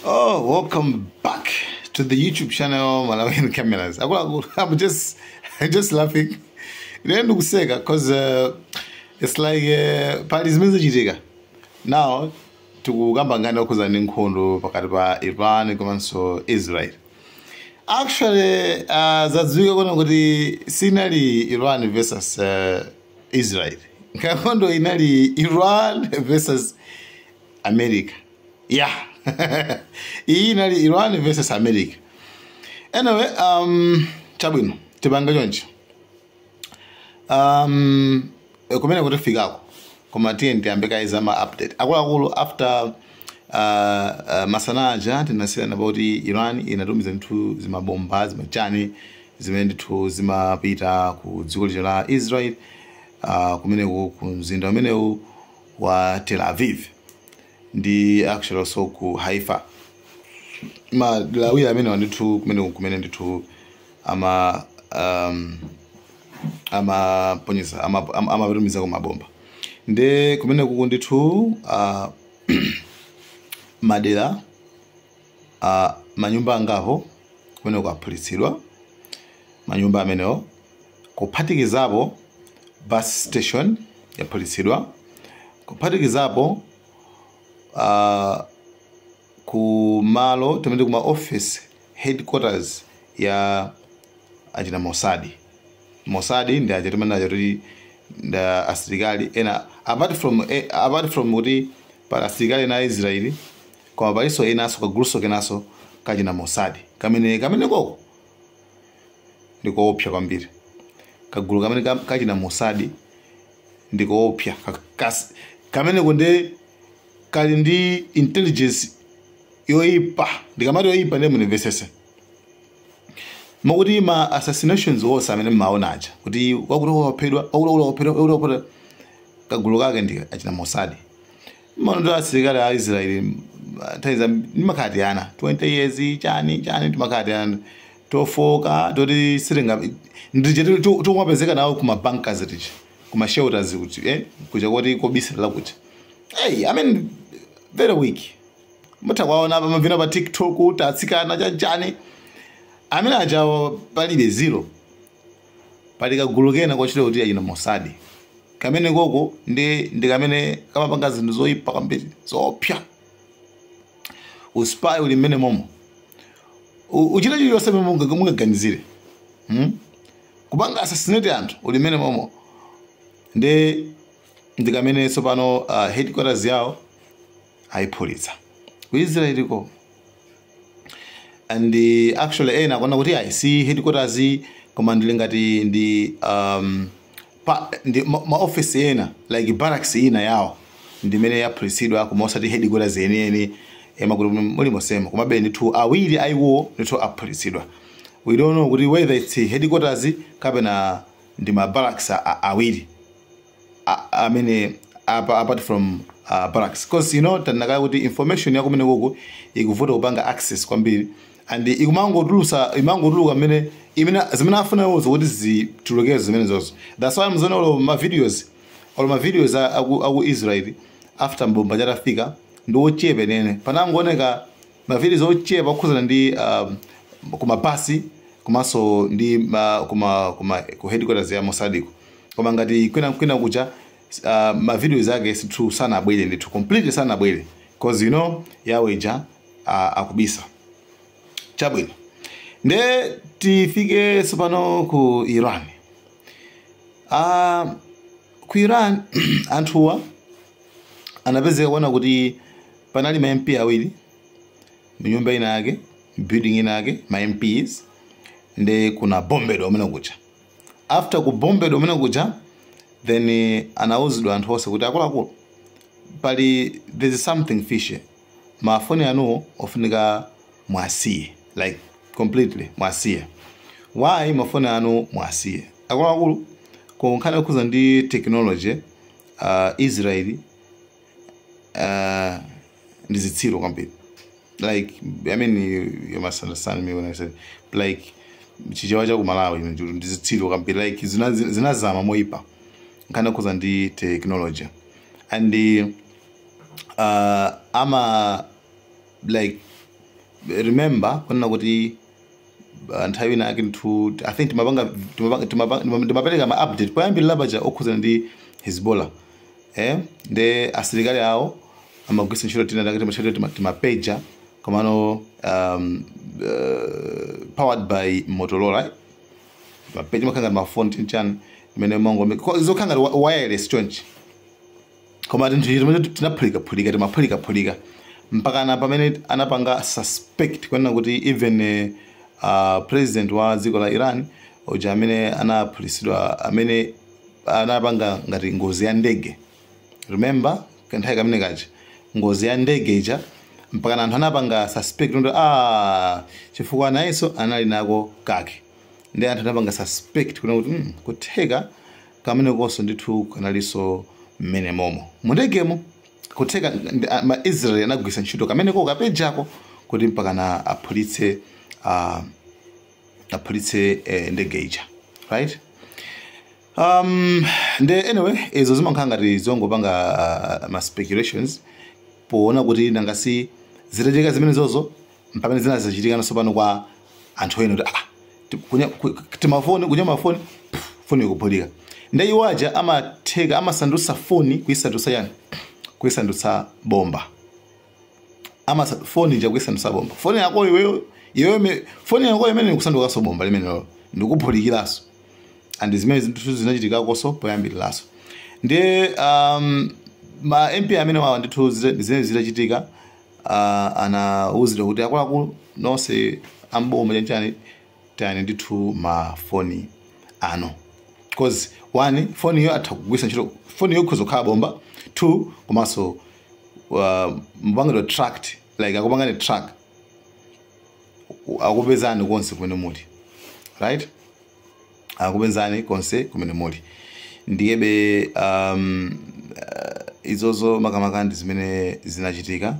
Oh, welcome back to the YouTube channel Malawian Cameras. I'm just laughing. Ine ndikuseka because it's like pali zimene zachitika. Now tikukamba nkhani yokhuza ndi nkhondo pakati pa Iran komanso Israel. Actually, zadziwika kuona kuti sinali Iran versus Israel. Nkhondo inali Iran versus America. Yeah. Iyi inali Iran versus America. Anyway, chabwino, tipanga chonchi. Kumene kuti fikako. Koma tiye ndiyambe kaye ma update. Akuluakulu, after masanaja tinasiyana kuti Iran inatumiza ndithu zimabomba, zimachani zimene ndithu zimapita ku dziko lija la Israel, kumeneko ku mzinda umenewu wa Tel Aviv ndi actually also ku Haifa, madera awiri amene ndithu kumene ndithu ama amaponyeza amatumiza mabomba. Nde kumene kuku ndithu madera, manyumba angapo kumene kuaphulitsidwa, manyumba amenewo kuphatikizapo bus station yaphulitsidwa, kuphatikizapo ku malo timene kuma office headquarters ya achina Mossad. Mossad ndi aja timene aja kuti nda asilikali ena, apart from kuti pali asilikali ena a Israeli, koma palinso enanso kaguluso kenanso kachina Mossad kamene koko ndikoopsa kwambiri. Kagulu kamene kachina Mossad ndikoopsa. Kameneko ndi kali ndi intelligence yoipa. Ndikamati yoipa, ndiye munimvesese makuti ma assassinations onse amene mmaona aja kuti wakuti waphedwa, wakuti waphedwa, wakuti waphedwa, kagulu kake ndi achina Mossad. Mano ndi asilikali a Israeli nthawi ndimakhala ana 20 years chani chani, timakhala ana tofoka toti sitinga ndije tikumapezeka nawo kuma bunkers tichi, kuma shelters kuti kuja kuti kobisira kuti, hey, I mean, very weak. Mutha kwaona pamavina pa TikTok kuti atsikana chanchani amene ajawo palibe zero. Pali kagulu kena kochita kuti achina Mossad kamene koko ndi kamene kamapanga zinthu zoyipa kwambiri, zoopsa. Uspy uli mmene momo. Uchita chiliyonse mmene mungaganizire, Kupanga assassinate anthu uli mmene momo. Ndi kamene tsopano headquarters yawo ayiphulitsa ku Israel ko. And actually ena akuona kuti ayi, si headquarters, koma ndili ngati ndi ndi ma office ena, like barracks ina yawo ndimene yaphulitsidwa, koma osati headquarters yeniyeni ema kuti muli mosema. Komabe ndithu awiri aiwo ndithu aphulitsidwa. We don't know kuti whether it's headquarters kapena ndi ma barracks awiri amene apart from barracks, because you know tanakaya kuti information yakumene koko ikuvuta kupanga access kwambiri and ikumangotulusa, imangotuluka mmene imene zimene afuna iwozo kuti zitulukeze zimene zozo. That's why mzone olo ma videos, olo ma videos aku Israel after mbomba chatafika ndi ochepa nene panangooneka ma videos ochepa okhuzana ndi kumabasi komanso ndi kuma ku headquarters ya Mossad. Koma ngati kwina kuja ma videos ake sithu sanabwere ndithu completely, sanabwere because you know yaweja akubisa. Chabwino, nde tifike tsopano ku Iran. Ku Iran anthuwa anapezeka kuona kuti panali ma MP awiri mnyumba ina yake, building ina yake, ma MPs, nde kuna bombedwa umene kuja. After kubombedwa umene kuja, then anauzidwa anthu onse kuti akuluakulu, pali there is something fishy, mafoni anuwo ofunika mwasiye, like completely mwasiye. Why mafoni anu mwasiye? Akuluakulu, ku nkhani yokhuza ndi technology, Israeli ndi zitsiru kwambiri. Like, I mean, you must understand me when I say, like, Chichewa cha ku Malawi ndi zitsiru kwambiri, like zinazama moyipa nkhani yokhuza ndi technology. And ama like Remember kunena kuti nthawi ina yake ndithu, I think timapereka ma update poyambirira paja okhudzana ndi Hezbollah, nde asilikali awo amagwiritsa ntchito tina take timatchedwa timapeja, komano powered by Motorola. Mapeja makhala ngati mafoni tinchani imene mongo zokhala ngati wireless chonchi, koma tinthu timene tinaphulikaphulika, timaphulikaphulika mpakana pamene anapanga suspect kunena kuti even president wa dziko la Iran uja amene anaphulisidwa, amene anapanga ngati ngozi ya ndege, remember kanthawi kamene kaja, ngozi ya ndege ija, mpakana anthu anapanga suspect kuti chifukwa nayenso anali nako kake, ndi anthu anapanga suspect kuna kuti kutheka kamene konso ndithu kanalinso mmene momo mundegemo, kutheka ma Israel anagwiritsa ntchito kameneko kapejako kuti mpakana aphulitse ndege ija, right? Nde anyway, izo zimakhala ngati zongopanga ma speculations poona kuti nangasi zitachitika zimene zozo, mpamene zina zachitika tsopano kwa anthu ena kuti timafoni kunya mafoni, pff, foni ikuphulika. Nde iwo aja amatheka amasandutsa foni kuyisandutsa yani, kuyisandutsa bomba. Foni ija kuyisandutsa bomba, foni yako iweyo iweyo foni yako imene ikusandukanso bomba limenelo ndikuphulikiranso, and zimene zinthu zinachitikakonso poyambiriraso. Ndiye ma MP amene wawa ndithu zimene zitachitika, anawuzidwa kuti akuluakulu nonse amboma chanchani, tayani ndithu mafoni ano, 'cause one, foni iyo atha kugwiritsa ntchito, foni iyo ikhoza kukhala bomba. Two, komanso mupangidwa tracked, like akupangani track, akupezani konse kumene muli, right? Akupezani konse kumene muli. Ndiyebe izozo makamaka ndi zimene zinachitika.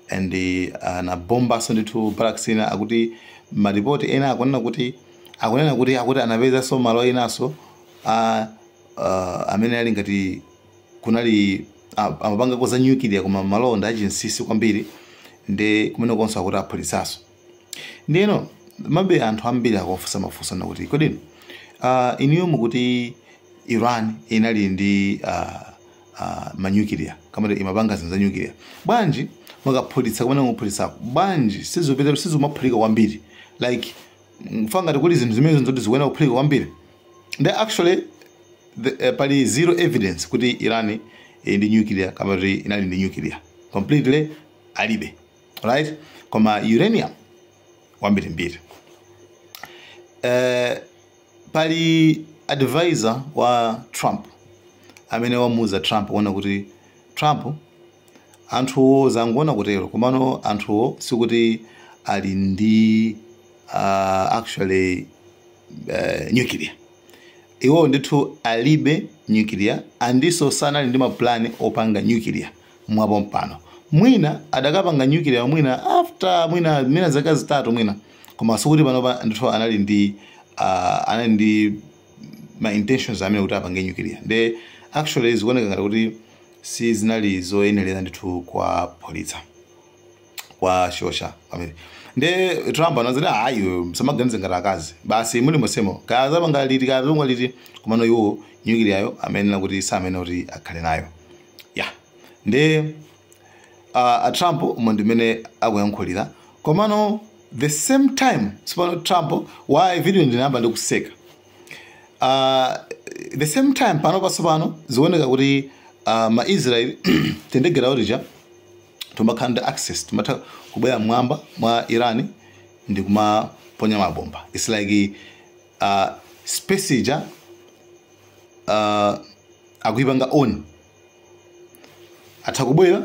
And anabombaso ndithu barracks ina. Akuti maripoti ena akunena kuti akuti anapezanso malo enanso amene ali ngati kunali amapangako za nuclear, koma malonda achinsinsi kwambiri, ndi kumene konso akuti aphulitsanso. Ndiyeno mabe anthu ambiri akufunsa mafunso nakuti, kodi inuyo mukuti Iran inali ndi ma nuclear, kamati imapanga zinthu za nuclear, bwanji mukaphulitsa kumene muphulitsako, bwanji sizipita, sizimaphulika kwambiri? Like mfana ngati kuli zinthu zimene zoti zikuyenera kuphulika kwambiri. Ndi actually pali zero evidence kuti Iran ili ndi nuclear, kamati inali ndi nuclear, completely alibe, right? Koma uranium wambirimbiri. Pali advisor wa Trump amene wamuuza Trump kuona kuti Trump, anthuwo zangoona kutero, komano anthuwo sikuti ali ndi actually nuclear. Iwo ndithu alibe nuclear, andiso sanali ndi mapulani opanga nuclear mwapo mpano. Mwina adakapanga nuclear mwina after mwina zaka 3 mwina, koma sikuti panopa ndithu anali ndi ma intentions amene kuti apange nuclear. Nde actually zikuoneka ngati kuti si zinali zoyenerera ndithu kwa politsa kwa shosha pamene. Nde Trump anazati, "Ayi, msamaganize ngati akazi basi, muli mosemo, kaya zapanga liti, kaya zapanga liti, komano iwo nuclear yo amenena kuti samene kuti akhale nayo." Ya, nde a Trump umo ndimene akuyankhulira. Komano the same time sipano Trump wa video ndinayamba ndikuseka. The same time pano pasopano zikuoneka kuti ma Israel tendegera otija tumakhala ndi access, tumatha kubwera mwamba mwa Iran ndi kumaponya mabomba. It's like space ija akuipanga on, atha kubwera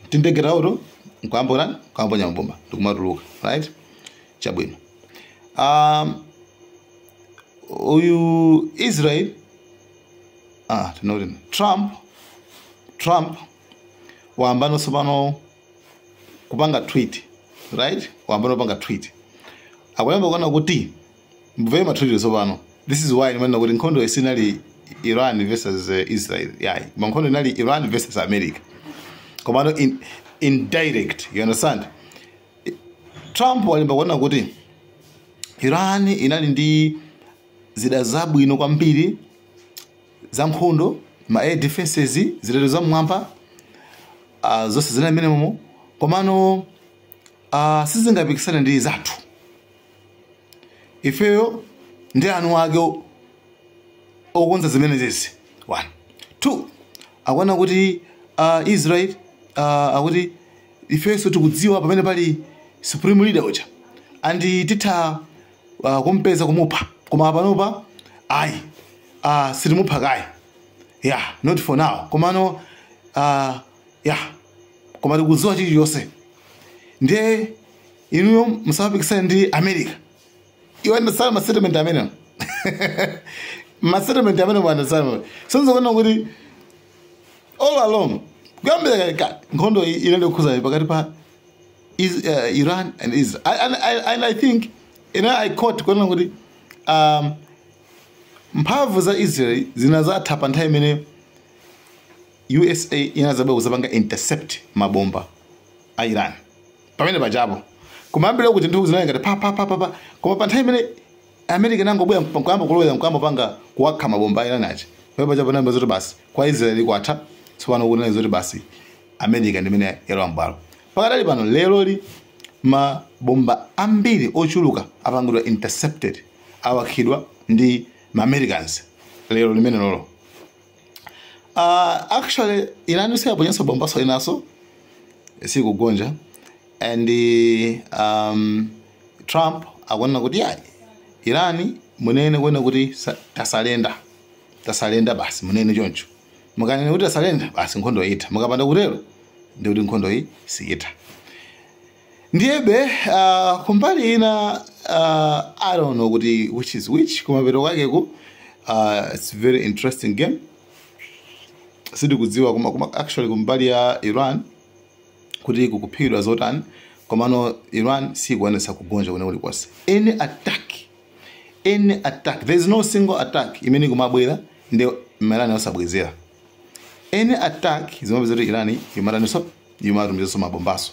tindegera auto nkuyamba kutani, kuyamponya mabomba ndikumatuluka, right? Chabwino, uyu Israel, tinoti Trump wayambanso pano kupanga tweet, right? Wayambano kupanga tweet, akuyamba kuona kuti mvere ma tweet tsopano. This is why ndimanena kuti nkhondo isinali Iran versus Israel yayi, koma nkhondo inali Iran versus America, komano indirect, you understand? Trump Trump walemba kuona kuti Iran inali ndi zida zabwino kwambiri za nkhondo, ma air defenses, zitetezo zamwamba, zonse zinali mmenemo, komano sizingapikisane ndi zathu. Ifeyo ndi anu ake okonza zimenezezi. One, two, akuona kuti Israel, akuti ifenso tikudziwa pamene pali supreme leader uja and titha kumpeza, kumupha, koma panopa ayi, sitimupha kayi, yeah, not for now. Komano yeah, koma tikudziwa chilichonse, ndiye inuyo musapikisane ndi America. You understand ma statement amene, ma statement amene mu understand? Sonzo kuona kuti all along, kuyambira kalekale, nkhondo iyi inali kukhuza pakati pa Iran and Israel. And I think, I quote kuona kuti mphamvu za Israel zinazatha pa nthawi imene USA inazabwera kuzapanga intercept mabomba a Iran. Pamene pajapo kumayambira kuti nthu zinali ngati pa pa pa pa pa, koma pa nthawi imene America inangobwera nkuyamba kulowera, nkuyamba panga kuwakha mabomba a Iran aja, pamene pajapo namba zoti basi, kwa Israel kwatha. Tsopano kunena zoti basi, America ndimene yalowa mbwalo. Pakadali pano leroli mabomba ambiri ochuluka apangidwa intercepted, awakhidwa ndi ma Americans lero limene lolo. Actually Iran siyaponyanso bombaso inaso, sikugonja. And Trump akuona kuti yayi, Iran munene kuona kuti tasurrender, tasurrender basi, munene choncho. Mukanene kuti tasurrender basi, nkhondo itha. Mukapanda kutero ndikuti nkhondo iyi siyitha. Ndiyebe kumbali ina, I don't know kuti which is which. Kumapeto kwakeku, it's very interesting game. Sindikudziwa kuma actually kumbali ya Iran kuti kukuphikidwa zotani, komano Iran sikuonetsa kugonja kwene kulikonse. Any attack, any attack, there is no single attack imene ikumabwera ndi Iran osabwezera. Any attack zimapeza kuti Iran imataniso, imatumizanso mabombaso.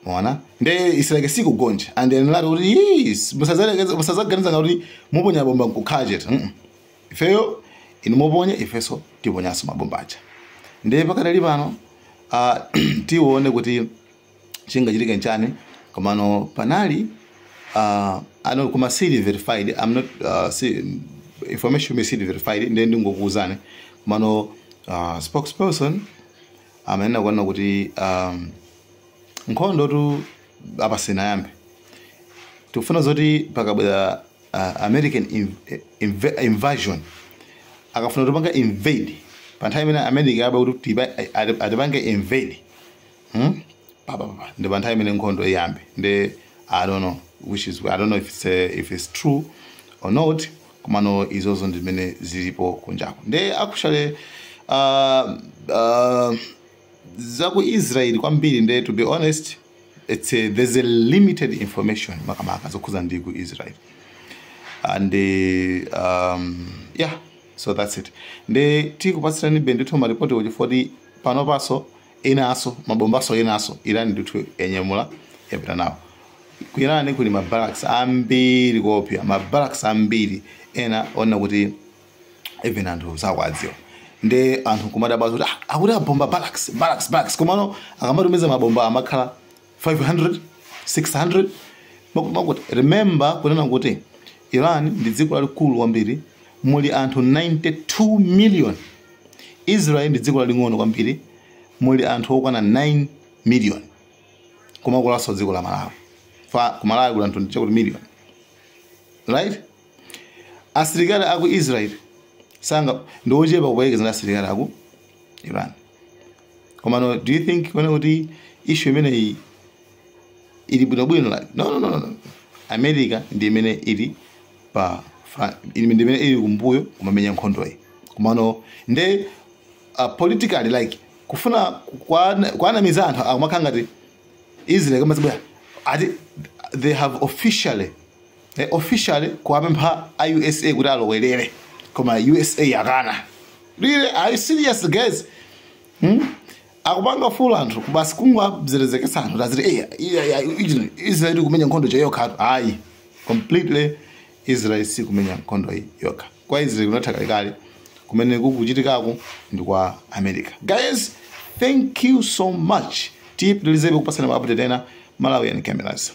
Mona nde Israel sikugonja and then kuti yes, musazaganiza kuti muponya bomba nkukhala chete. Ifeyo inu muponya, ifenso tiponyanso mabomba aja. Ndiye pakadali pano tione kuti chingachitike nchani. Komano panali ano koma sili verified, I'm not si, information may sili verified, ndiye ndingokuuzani. Komano spokesperson amanena kuona kuti nkhondo tu apa sinayambe. Tikufuna zoti pakabwera American invasion, akafuna tupanga invade, pa nthawi imene America yaba kuti atipange invade, Pa, pa, pa, ndi pa nthawi imene nkhondo iyambe. Ndi I don't know which is, I don't know if it's true or not, komano izozo ndi zimene zilipo kunjako. Ndi actually zaku Israel kwambiri, nde to be honest, there's a limited information makamaka zokhuza ndi ku Israel. And yeah, so that's it. Nde tikupatsirani be ndithu maripoti kuti foti pano paso enaso mabombaso enaso Iran ndithu yanyamula, yapita nawo. Ku Iran kuli mabarracks ambiri kopya, mabarracks ambiri ena ona kuti even anthu sakwadziwa. Nde anthu kumadabwa kuti ah, akuti abomba barracks, barracks, barracks, komano akamatumiza mabomba amakhala 500, 600. Makuti remember kunena kuti Iran ndi dziko lalikulu kwambiri, muli anthu 92 million. Israel ndi dziko laling'ono kwambiri, muli anthu okwana 9 million, kumakulanso dziko la Malawi. Fa ku Malawi kuli anthu chakuti million, right? Asilikali aku Israel sanga ndi ochepa kuperekeza ndi asilikali aku Iran. Komano do you think kuona kuti issue imeneyi ili bwinobwino? Like, no, no, no, no, no. America ndi imene ili pa ili ndi imene ili kumbuyo kumamenya nkhondoyi. Komano nde politically, like kufuna kwanamiza anthu, akumakhala ngati Israel kamazibwera ati they have officially, officially kuwapempha a USA kuti alowerere, koma USA yakana. Really? Are you serious, guys? Akupanga fool anthu basi, kungwabzerezekesa anthu taziti Israel kumenya nkhondo yokhatu. Ayi, completely Israel sikumenya nkhondo iyi yokha. Kwa Israel kunatha kalekale. Kumene kukuchitikako ndi kwa America. Guys, thank you so much. Tipitilizebe kupasana ma update ena. Malawian Cameras.